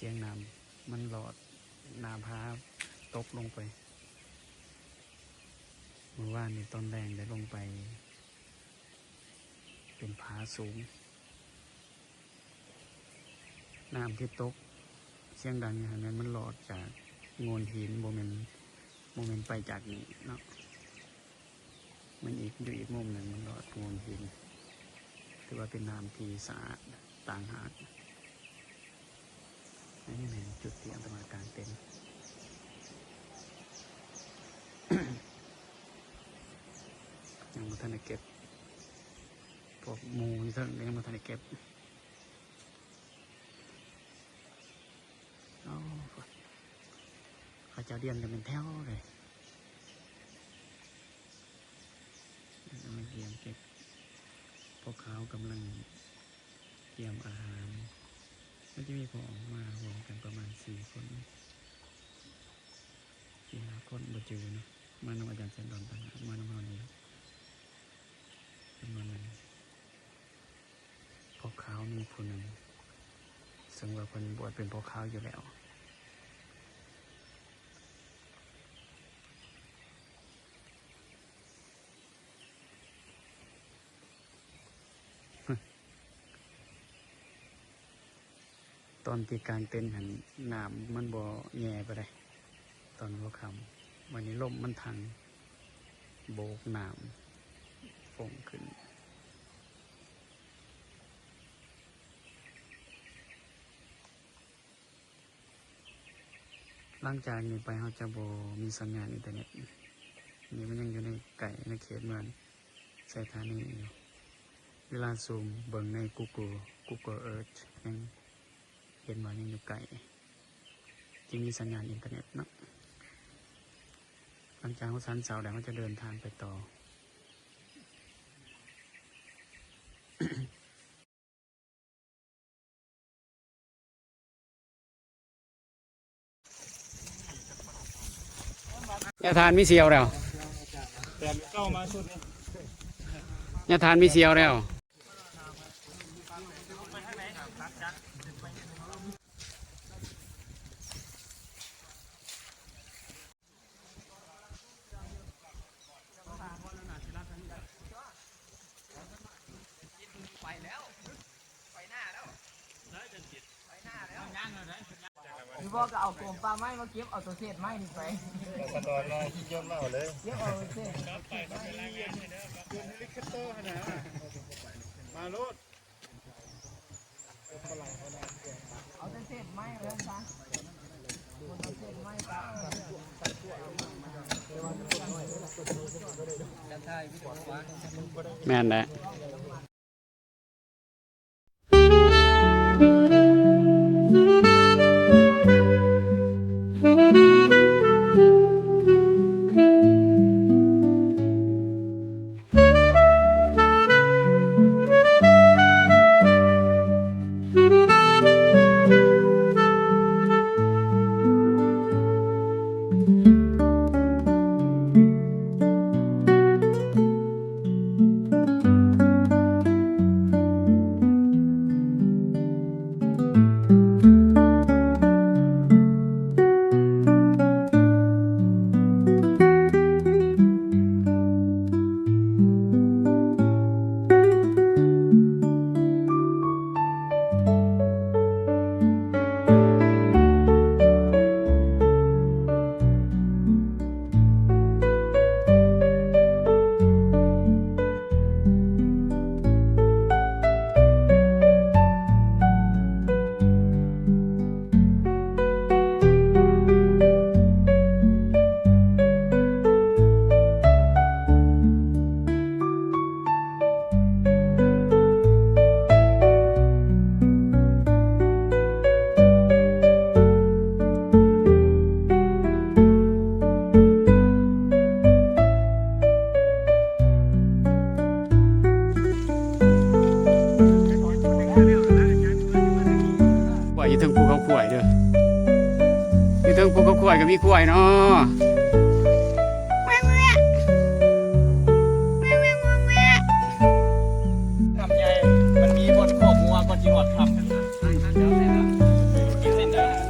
ສຽງນ້ຳມັນຫຼອດ ໜ້າຜາຕົກລົງໄປ. ມື້ວານນີ້ຕອນແລງໄດ້ລົງໄປ ເປັນຜາສູງ. ນ້ຳທີ່ຕົກສຽງດັງຢູ່ຫັ້ນ ແມ່ນມັນຫຼອດຈາກໂງ່ນຫີນ, ບໍ່ແມ່ນ ບໍ່ແມ່ນໄປຈາກນີ້ເນາະ. ມັນອີກ ຢູ່ອີກມຸມໜຶ່ງ ມັນຫຼອດໂງ່ນຫີນ. ຖືວ່າເປັນນ້ຳທີ່ສະອາດຕ່າງຫາກ. ອັນນີ້ແມ່ນຈຸດທີ່ອາດຕະມາກາງເຕັນ. ຍັງບໍ່ທັນໄດ້ເກັບ. ພວກໝູ່ຢູ່ເທິງກໍຍັງບໍ່ທັນໄດ້ເກັບ. ໂອ້ ເຂົາເຈົ້າລຽນກັນເປັນແຖວເລີຍ. ກຳລັງກຽມເກັບ. ພວກເຂົາກຳລັງກຽມອາຫານ. ມັນຈະມີພວກອອກມາຮ່ວມກັນປະມານສີ່ຄົນ ສີ່ຫ້າຄົນ ບໍ່ຈື່ເນາະ. ມານຳອາຈານແສງດອນຕ່າງຫາກ ມານຳເຮົານີ້ແຫຼະ ຈຳນວນໜຶ່ງ. ພໍ່ຂາວມີຜູ້ໜຶ່ງ ເຊິ່ງວ່າເພິ່ນບວດເປັນພໍ່ຂາວຢູ່ແລ້ວ. ຕອນທີ່ກາງເຕັນຫັ້ນ ນ້ຳມັນບໍ່ແຍ່ປານໃດ ຕອນຫົວຄ່ຳ. ບາດນີ້ລົມມັນທັງໂບກນ້ຳຟົ້ງຂຶ້ນ. ຫຼັງຈາກນີ້ໄປເຮົາຈະບໍ່ມີສັນຍານອິນເຕີເນັດ. ນີ້ມັນຍັງຢູ່ໃນ ໃກ້ໃນເຂດເມືອງໄຊທານີຢູ່. ເວລາຊູມເບິ່ງໃນ Google Google Earth ຍັງເຫັນວ່າຍັງຢູ່ໃກ້ ທີ່ມີສັນຍານອິນເຕີເນັດເນາະ. ຫຼັງຈາກເຮົາສັນເຊົາແລ້ວ ເຮົາຈະເດີນທາງໄປຕໍ່. ຍາທ່ານມີສ່ຽວແລ້ວ. ແຕ່ເກົ້າມາຊຸດນີ້ ຍາທ່ານມີສ່ຽວແລ້ວ. ໄປແລ້ວ ໄປໜ້າແລ້ວ ໄປໜ້າແລ້ວ. ຫຼືບໍ່ກໍເອົາກົມປ່າໄມ້ມາເກັບເອົາຕົວເສດໄມ້ນີ້ໄປ. ສະກອນມາຂີ່ຍົນມາເອົາເລີຍ ເກັບເອົາເສດໄມ້ ເດີນເຮລິຄອບເຕີຫັ້ນນະ ມາໂລດ. ແມ່ນແຫຼະ. ຄວາຍຢູ່ເທິງພູເຂົາຄວາຍເດີ ຢູ່ເທິງພູເຂົາຄວາຍກໍມີຄວາຍເນາະ. ຖ້ຳໃຫຍ່ ມັນມີບ່ອນຄອກງົວກ່ອນຊິຮອດຖ້ຳ. ກິນເສັ້ນໄດ້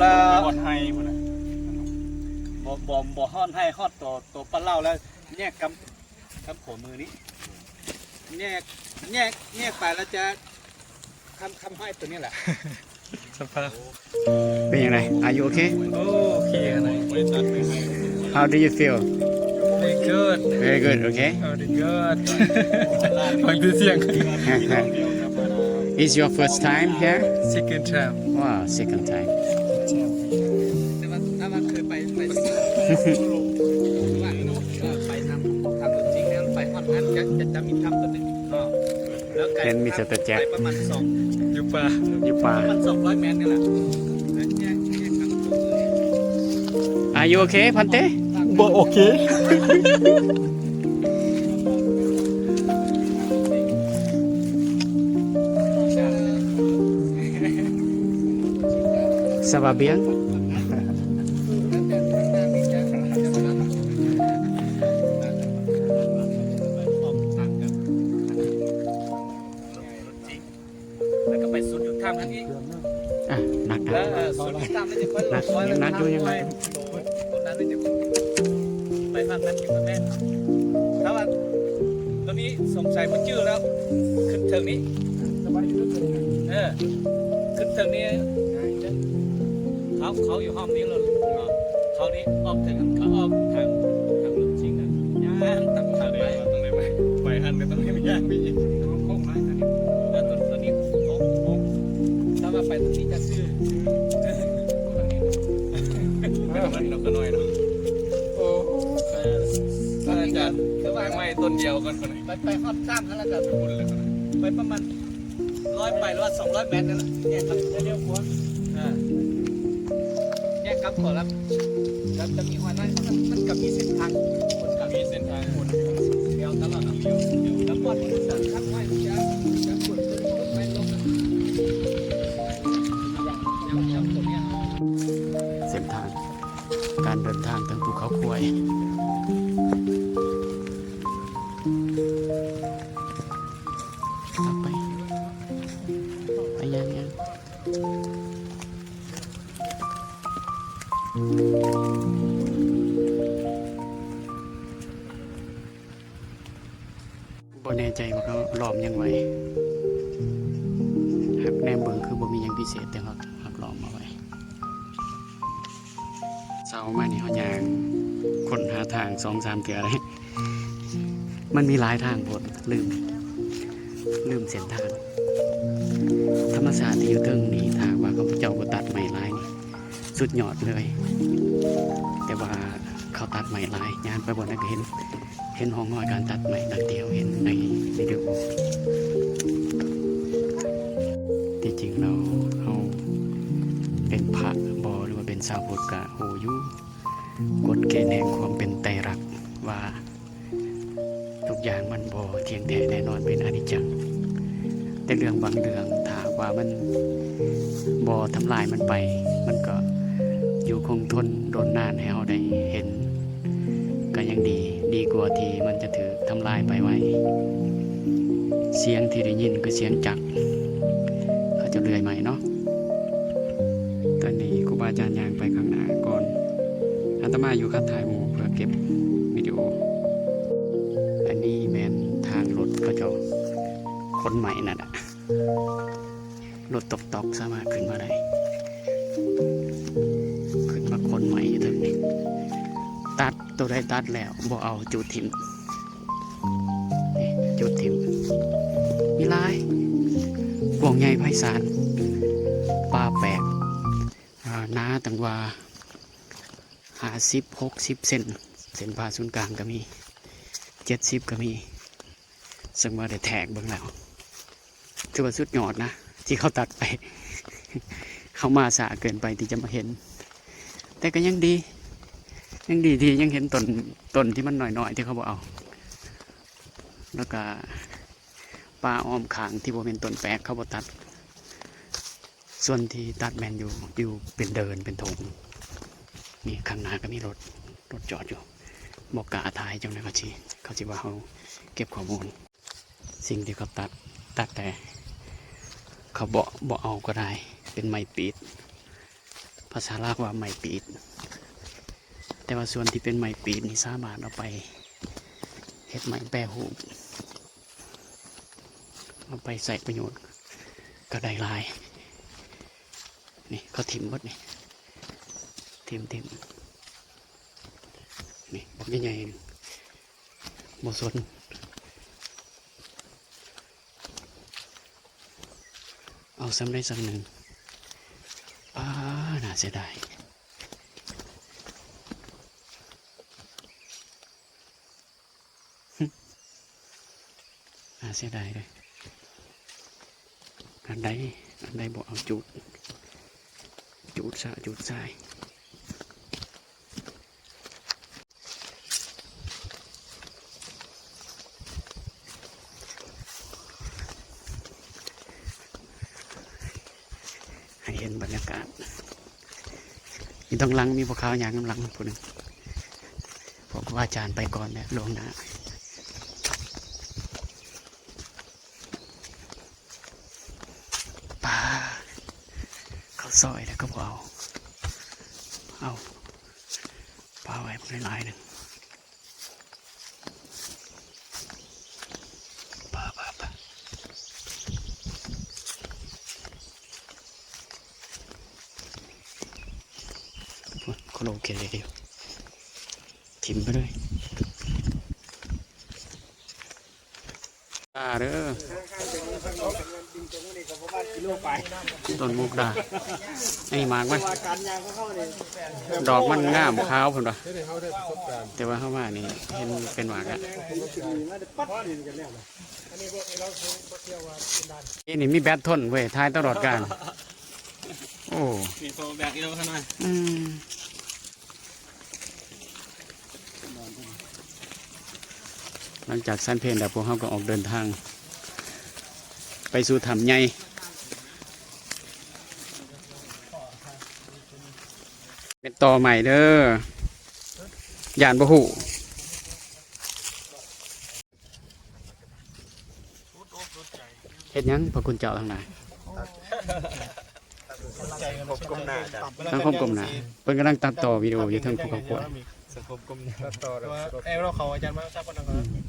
ລະ ຮອດໄຮ່ພຸ້ນນະ ບໍ່ ບໍ່ ບໍ່ຮອດໄຮ່ ຮອດໂຕ ໂຕປາເຫຼົ່າແລ້ວ ແຍກກຳ ກຳໂຂງມືນີ້ ແຍກ ແຍກ ແຍກໄປແລ້ວຈະ ຄຳ ຄຳຫ້ອຍໂຕນີ້ແຫຼະ ສະພາບ ເປັນຈັ່ງໃດ? Are you okay? ໂອເຄນະ How do you feel? Very good. Very good, okay. Very good. ຟັງແຕ່ສຽງ It's your first time here? Second time. Wow, second time. ແຕ່ວ່າ ແຕ່ວ່າເຄີຍໄປ ໄປ ໄປນຳ ໄປຮອດນັ້ນ ຈະ ຈະ ຈະມີຖ້ຳຕົວໜຶ່ງເນາະ ແລ້ວໄກ ເຫັນມີສະຕາແຈັກ ໄປປະມານສອງ ຢູ່ປ່າ ຢູ່ປ່າ ປະມານສອງຮ້ອຍແມັດນີ້ແຫຼະ Are you okay, Phante? ບໍ່ໂອເຄ Ça va bien? ແລ້ວກໍໄປສຸດຢູ່ຖ້ຳນັ້ນອີກ ອ່ະ ໜັກ ເອີ ສຸດຖ້ຳນັ້ນຈະຄ່ອຍລົງ ຍັງໜັກຢູ່ ຍັງໜັກຢູ່ ໄປພາກນັ້ນຢູ່ແມ່ນ ຖ້າວ່າຕົວນີ້ສົງໄສບໍ່ຈື່ແລ້ວ ຂຶ້ນເທິງນີ້ ເອີ ຂຶ້ນເທິງນີ້ ເຂົາ ເຂົາຢູ່ຫ້ອງນີ້ໂລດ ເຂົານີ້ອອກເທິງ ເຂົາອອກທາງ ທາງລົດຈິງນະ ຍ່າງຕາມທາງໄປ ໄປຫັ້ນກໍຕ້ອງຍ່າງໄປອີກ ໂຄ້ງຫຼາຍຕົວນີ້ ແລ້ວຕົວ ຕົວນີ້ໂຄ້ງ ໂຄ້ງ ຖ້າວ່າໄປຕົວນີ້ຈະຊື່ ເອີ ມັນກໍນ້ອຍເນາະ ໂອ້ ອາຈານ ຄືວ່າໄມ້ຕົ້ນດຽວກ່ອນ ໄປ ໄປຮອດຂ້າມຫັ້ນແລ້ວກໍໄປປະມານ ຮ້ອຍປາຍ ຫຼືວ່າສອງຮ້ອຍແມັດນັ້ນແຫຼະ ແຍກກັບ ຈະລ້ຽວຂວາ ອ່າ ແຍກກັບຂວາແລ້ວ ແລ້ວຈະມີຮອຍນ້ອຍ ມັນ ມັນກໍມີເສັ້ນທາງ ຄົນກໍມີເສັ້ນທາງຄົນ ແຖວຕະຫຼອດ ແລ້ວປອດມັນຈະຂັບໄວ້ ຈະ ຈະກົດໄປລົງ ເສັ້ນທາງການເດີນທາງເທິງພູເຂົາຄວາຍ ໄປ ໄປ ຍ່າງໆ ບໍ່ແນ່ໃຈວ່າເຂົາລ້ອມຫຍັງໄວ້ ຫາກແນມເບິ່ງຄືບໍ່ມີຫຍັງພິເສດ ແຕ່ຫາກ ຫາກລ້ອມເອົາໄວ້. ເຊົ້າມານີ້ເຮົາຍ່າງຄົ້ນຫາທາງສອງສາມເທື່ອເດ້ ມັນມີຫຼາຍທາງໂພດ ລືມ ລືມເສັ້ນທາງ. ທຳມະຊາດທີ່ຢູ່ເທິງນີ້ ຖ້າຫາກວ່າເຂົາເຈົ້າບໍ່ຕັດໄມ້ຫຼາຍນີ້ ສຸດຍອດເລີຍ ແຕ່ວ່າເຂົາຕັດໄມ້ຫຼາຍ ຍ່າງໄປບ່ອນໃດກໍເຫັນ ເຫັນຮ່ອງຮອຍການຕັດໄມ້ດັ່ງທີ່ເຮົາເຫັນໃນວິດີໂອ. ທີ່ຈິງແລ້ວເຮົາເປັນພະບໍ ຫຼືວ່າເປັນຊາວພຸດກະຮູ້ຢູ່ ກົດເກນແຫ່ງຄວາມເປັນໄຕລັກວ່າ ທຸກຢ່າງມັນບໍ່ທ່ຽງແທ້ແນ່ນອນ ເປັນອະນິດຈັງ. ແຕ່ເລື່ອງບາງເລື່ອງ ຖ້າຫາກວ່າມັນບໍ່ທຳລາຍມັນໄປ ມັນກໍຢູ່ຄົງທົນດົນນານໃຫ້ເຮົາໄດ້ເຫັນ ກໍຍັງດີ ດີກວ່າທີ່ມັນຈະຖືກທຳລາຍໄປໄວ. ສຽງທີ່ໄດ້ຍິນຄືສຽງຈັກ ເຂົາເຈົ້າເລື່ອຍໄມ້ເນາະ. ຕອນນີ້ຄູບາອາຈານຍ່າງໄປຂ້າງໜ້າກ່ອນ ອາດຕະມາຢູ່ຄັດທ້າຍໝູ່ເພື່ອເກັບວິດີໂອ. ອັນນີ້ແມ່ນທາງລົດເຂົາເຈົ້າຂົນໄມ້ນັ້ນລະ ລົດຕອກໆ ສາມາດຂຶ້ນມາໄດ້ ຂຶ້ນມາຂົນໄມ້ຢູ່ເທິງນີ້ ຕັດ ໂຕໃດຕັດແລ້ວບໍ່ເອົາ ຈູດຖິ້ມ ນີ້ ຈູດຖິ້ມ. ມີຫຼາຍ ກວ້າງໃຫຍ່ໄພສານ ປ່າແປກ ອ່າ ໜາຕັ້ງວ່າຫ້າສິບ ຫົກສິບເຊັນ ເສັ້ນຜ່າສູນກາງກໍມີ ເຈັດສິບກໍມີ ເຊິ່ງວ່າໄດ້ແທກເບິ່ງແລ້ວ ຖືວ່າສຸດຍອດນະ ທີ່ເຂົາຕັດໄປ ເຮົາມາຊ້າເກີນໄປທີ່ຈະມາເຫັນ ແຕ່ກໍຍັງດີ ຍັງດີທີ່ຍັງເຫັນຕົ້ນ ຕົ້ນທີ່ມັນນ້ອຍໆ ທີ່ເຂົາບໍ່ເອົາ ແລ້ວກໍປ່າອ້ອມຂ້າງທີ່ບໍ່ແມ່ນຕົ້ນແປກເຂົາບໍ່ຕັດ ສ່ວນທີ່ຕັດແມ່ນຢູ່ ຢູ່ເປັນເດີ່ນເປັນທົ່ງ. ນີ້ຂ້າງໜ້າກໍມີລົດ ລົດຈອດຢູ່ ບໍ່ກ້າຖ່າຍ ຈັ່ງໃດເຂົາຊິ ເຂົາຊິວ່າເຮົາເກັບຂໍ້ມູນ. ສິ່ງທີ່ເຂົາຕັດ ຕັດແຕ່ເຂົາບໍ່ ບໍ່ເອົາກໍໄດ້ ເປັນໄມ້ປີດ ພາສາລາວວ່າໄມ້ປີດ ແຕ່ວ່າສ່ວນທີ່ເປັນໄມ້ປີດນີ້ສາມາດເອົາໄປເຮັດໄມ້ແປຮູບ ເອົາໄປໃຊ້ປະໂຫຍດກໍໄດ້ຫຼາຍ. ນີ້ເຂົາຖິ້ມເບິດນີ້ ຖິ້ມໆ ນີ້ບັກໃຫຍ່ໆ ບໍ່ສົນ ເອົາສ່ຳໃດສ່ຳໜຶ່ງ. ອາ ໜ້າເສຍດາຍ ໜ້າເສຍດາຍເດ້. ອັນໃດ ອັນໃດບໍ່ເອົາຈູດ ຈູດຊະ ຈູດຊາຍ. ໃຫ້ເຫັນບັນຍາກາດ ຢູ່ທາງຫຼັງມີຜູ້ຂາວຍ່າງນຳຫຼັງຜູ້ໜຶ່ງ ພວກຄູອາຈານໄປກ່ອນແລ້ວລ່ວງໜ້າ. ປາ ເຂົາຊອຍແລ້ວກໍບໍ່ເອົາ ເອົາປາໄວ້ບັກຫຼາຍໆໜຶ່ງ. ປາ ປາ ປາ ໂອ້ຍ ໂຄໂລເກຢູ່ ຖິ້ມໄປເລີຍ. ອ່າເດີ ຕົ້ນມຸກດາ ອັນນີ້ໝາກມັນ ດອກມັນງາມຂາວເພິ່ນວ່າ ແຕ່ວ່າເຮົາມານີ້ເຫັນເປັນໝາກແລ້ວ. ເອີ ນີ້ມີແບັດທົນເວີຍ ຖ່າຍຕະຫຼອດການ. ໂອ້ ມີໂຟແບັກຢູ່ຂ້າງໃນ ອືມ. ຫຼັງຈາກສັນເພນແລ້ວ ພວກເຮົາກໍອອກເດີນທາງໄປສູ່ຖ້ຳໃຫຍ່. ເປັນຕໍ່ໃໝ່ເດີ ຢ້ານບໍ່ຮູ້. ເຮັດຫຍັງພະຄຸນເຈົ້າທັງຫຼາຍ? ສັງຄົມກົ້ມໜ້າຈ້ະ ສັງຄົມກົ້ມໜ້າ. ເພິ່ນກຳລັງຕັດຕໍ່ວິດີໂອຢູ່ເທິງພູເຂົາຂວດ. ສັງຄົມກົ້ມໜ້າ ຕັດຕໍ່ແລ້ວ ແອວເຂົາອາຈານມາຊັກກ່ອນນະ. ອືມ. ອືມ.